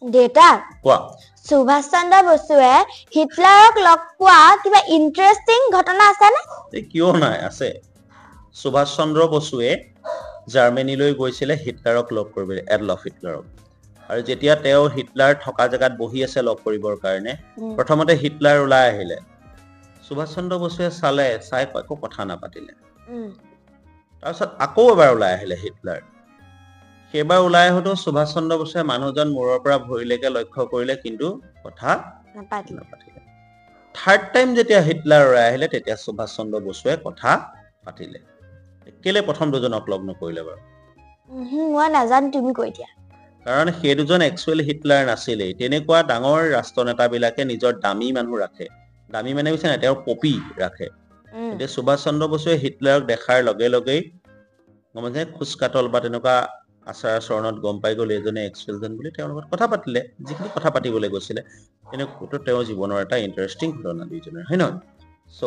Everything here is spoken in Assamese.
দেউতা, কোৱা। সুভাষ চন্দ্ৰ বসুৱে হিটলাৰক লগ পোৱা কিবা ইণ্টাৰেষ্টিং ঘটনা আছেনে? এই কিয় নাই, আছে। সুভাষ চন্দ্ৰ বসুৱে জাৰ্মানীলৈ গৈছিলে হিটলাৰক লগ কৰিবলৈ, এডলফ হিটলাৰক। আৰু যেতিয়া তেওঁ হিটলাৰ থকা জেগাত বহি আছে লগ কৰিবৰ কাৰণে, প্ৰথমতে হিটলাৰ ওলাই আহিলে। সুভাষ চন্দ্ৰ বসুৱে চালে, চাই একো কথা নাপাতিলে। তাৰপিছত আকৌ এবাৰ ওলাই আহিলে হিটলাৰ। সেইবাৰ ওলাই আহোঁতেও সুভাষ চন্দ্ৰ বসুৱে মানুহজন মূৰৰ পৰা ভৰিলৈকে লক্ষ্য কৰিলে, কিন্তু কথা নাপাতিলে। নাপাতিলে। থাৰ্ড টাইম যেতিয়া হিটলাৰ ওলাই আহিলে, তেতিয়া সুভাষ চন্দ্ৰ বসুৱে কথা পাতিলে। কেলে প্ৰথম দুজনক লগ নকৰিলে বাৰু? মই নাজানো, তুমি কৈ দিয়া। কাৰণ সেই দুজন একচুৱেল হিটলাৰ নাছিলেই। তেনেকুৱা ডাঙৰ ৰাষ্ট্ৰনেতাবিলাকে নিজৰ দামী মানুহ ৰাখে। দামী মানে বুজিছে নাই, তেওঁৰ কপি ৰাখে। এতিয়া সুভাষ চন্দ্ৰ বসুৱে হিটলাৰক দেখাৰ লগে লগেই গম পাইছে, খোজ কাতল বা তেনেকুৱা আচাৰ আচৰণত গম পাই গ'ল এইজনে একচুৱেলজন বুলি। তেওঁৰ লগত কথা পাতিলে, যিখিনি কথা পাতিবলৈ গৈছিলে। তেনেকুৱাটো তেওঁৰ জীৱনৰ এটা ইণ্টাৰেষ্টিং ঘটনা দুইজনৰ, হয় নহয়? চ'